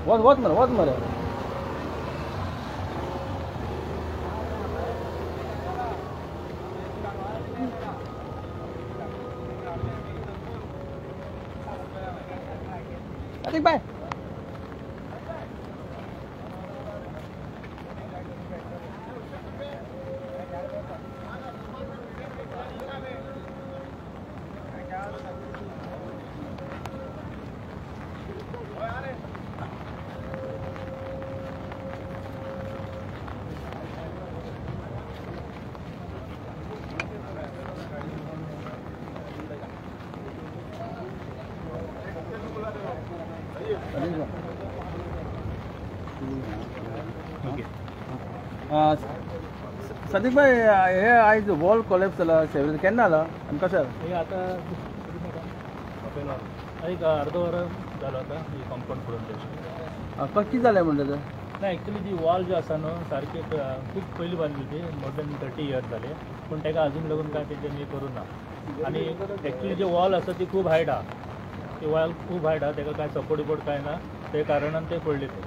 वच वच मरे, वच मरे. कार्तिक भाई सदीक भाई, हे आयज वॉल कोलॅप्स जाला शेवरी, केन्ना जाला आनी कशें जाला? हे आतां एक अर्द वर जालो आतां ही कंपाउंड पडून. कशें कितें जालें म्हणटा तें? ना एक्चुली जी वॉल जी आसा न्हू सारकी खूब पयलीं बांदली ती, मोर दॅन 30 इयर्स जाले, पूण ताका अजून लागून कांय तेंच्यांनी हें करूं ना. आनी एक्चुली जी वॉल आसा ती खूब हायट आहा, ती वॉल खूब हायट आहा, ताका कांय सपोर्ट बिपोर्ट कांय ना, ते कारणान ते पडले ते.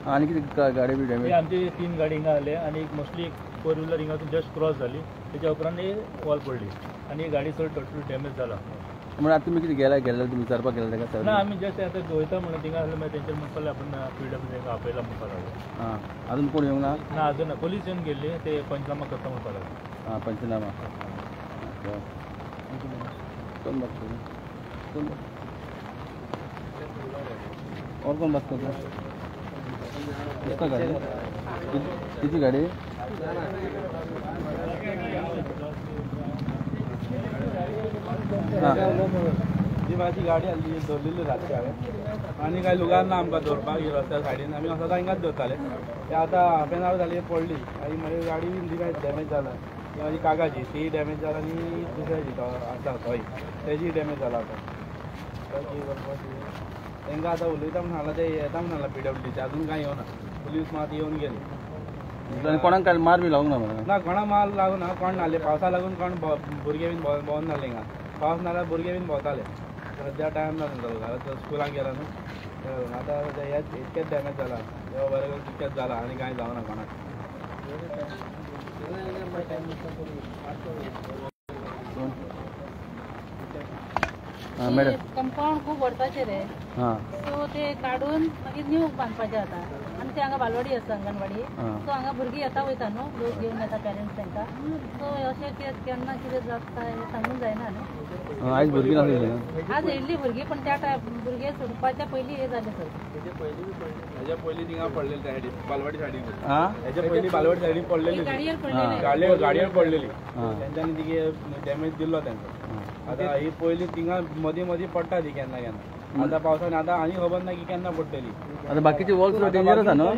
आनी कितें गाडी बी डॅमेज? आमची 3 गाडी हिंगा आले आनी एक मोस्टली एक 4 व्हिलर हिंगासून जस्ट क्रॉस जाली, तेच्या उपरांत ही वॉल पडली आनी ही गाडी चड टोटल डॅमेज जाला. म्हणून आतां तुमी कितें गेला गेल्ले तुमी विचारपाक गेले ताका? ना, आमी जस्ट आतां वयता म्हणून थिंगा आसले, मागीर तेंच्यानी म्हणपाक लागले आपूण पी डब्ल्यू तांकां आपयला म्हणपाक लागले. आं, अजून कोण येवंक ना? ना, अजून ना. पोलीस येवन गेल्ली, ते पंचनामा करता म्हणपाक लागले. आं, पंचनामा. कोण बात करता? और कोण बात करता? किसका गाड़ी? किती गाडी? ही माझी गाडी आसली दवरलेली रातची हांवें, आनी कांय लुगार ना आमकां दवरपाक रस्त्या सायडीन, आमी सदां हिंगाच दवरताले. ते आतां हाफ एन आवर जाली पडली आनी मागीर गाडी बी कांय डॅमेज जाला. ती म्हाजी काकाची ती डॅमेज जाला आनी दुसऱ्याची आसा थंय तेजी डॅमेज जाला. आतां तांकां आतां उलयता म्हूण सांगलां, ते येता म्हूण सांगलां पी डब्ल्यूडीचे, अजून कांय येवना. पुलीस मात येवन गेले. कोणाक काय मार बी लागूंक ना? ना, कोणाक मार लागूं ना, कोण नासले पावसा लागून, कोण भुरगे बीन भोंवन नासले हिंगा. पावस नाल्यार भुरगे बीन भोंवताले. सद्या टायम ना तांचो, घरांत स्कुलाक गेला न्हू. आतां सद्या हेच इतकेच डॅमेज जाला, देवा बरें करून तितकेच जाला आनी कांय जावना कोणाक. कंपाउंड खूब वर्साचेर रे, सो ते काडून मागीर न्यू बांदपाचें आतां. आनी ते हांगा बालवाडी आसा, अंगणवाडी, सो हांगा भुरगीं येता वयता न्हू, लोक घेवन येता पेरंट्स तांकां. सो अशें कितें केन्ना कितें जाता हें सांगूंक जायना न्हू. आयज भुरगीं नासली? आज येयल्ली भुरगीं, पण त्या टायम भुरगे सोडपाच्या पयलीं हें जालें सगळें. हेच्या पयलीं थिंगा पडलेली त्या सायडीन, बालवाडी सायडीन. हेच्या पयलीं बालवाडी सायडीन पडलेली, गाडयेर पडलेली, गाडयेर पडलेली तेंच्यांनी तिगे डॅमेज दिल्लो तेंकां. आतां ही पयलीं थिंगा मदीं मदीं पडटा ती केन्ना केन्ना. आतां पावसान आतां आनी खबर ना की केन्ना पडटली. आतां बाकीची वॉल सुद्दां डेंजरस आहा न्हू?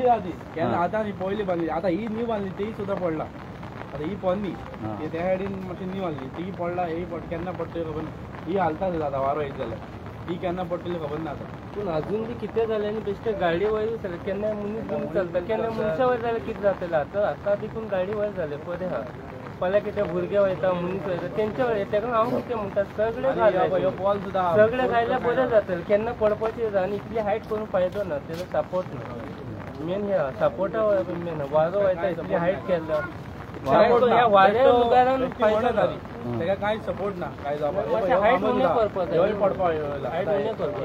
केन्ना आतां ही पयलीं बांदली, आतां ही न्यू बांदली ती सुद्दां पडला. आतां ही पोन्नी त्या सायडीन मातशी न्यू बांदली ती पडला, ही केन्ना पडटली खबर ना. ही हालता आतां वारो येत जाल्यार ही केन्ना पडटली खबर ना आतां. पूण अजून बी कितें जालें आनी बेश्टे गाडी वयर जालें, केन्ना मनीस बीन चलता, केन्ना मनशा वयर जाल्यार कितें जातलें. आतां आतां देखून गाडी वयर जालें बरें आहा, फाल्यां कितें भुरगे वयता, मनीस वयता तेंच्या वयर. तेका हांव कितें म्हणटा, सगळे सगळे घायल्यार बरें जातलें, केन्ना पडपाचें. आनी इतली हायट करून फायदो ना, तेजो सपोर्ट ना. मेन हे सपोर्टा मेन वारो वयता, इतली हायट केल्लो ह्या वाऱ्या लुगारान फायदो ना, तेका कांय सपोर्ट ना, कांय जावपाक. हायट उणें करपाक जाय, हायट उणें करपाक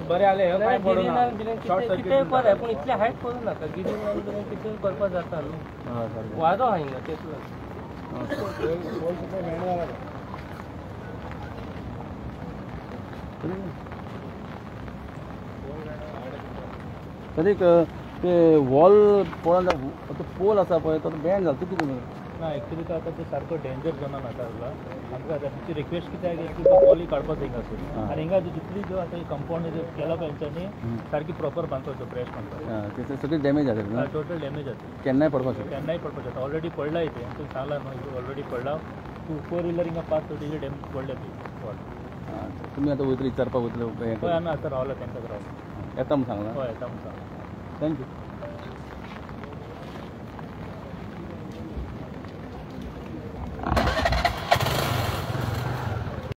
बरें आलें. कितेंय बरें, पूण इतलें हायट करूं नाका. गिरीन कितेंय करपाक जाता न्हू, वारो आहा हिंगा तेच लागून. सदीक ते वॉल पळोवन तो पोल आसा पळय तो बँड जालो, कितें ना एक्चुली तो आतां ते सारको डेंजर झोनान आतां आसला. आमकां आतां आमची रिक्वेस्ट कितें आहा की तो वॉल काडपाक हिंगा आसून, आनी हिंगा जितली जो आतां कंपाउंड केला पळय तेंच्यांनी सारकी प्रॉपर बांदपाचो, फ्रेश बांदपाचो. सगळी डॅमेज जाता, टोटल डॅमेज जाता, केन्नाय पडपाक शकता, केन्नाय पडपाक शकता. ऑलरेडी पडला इथे, तुवें सांगला न्हू ऑलरेडी पडला. 4 व्हिलर हिंगा पास तेजी डॅमेज पडल्या ती वॉल. तुमी आतां वयतले विचारपाक वयतले? हय, आमी आतां रावला तेंकां रावला, येता म्हूण सांगलां. हय, येता म्हूण सांगलां. Thank you.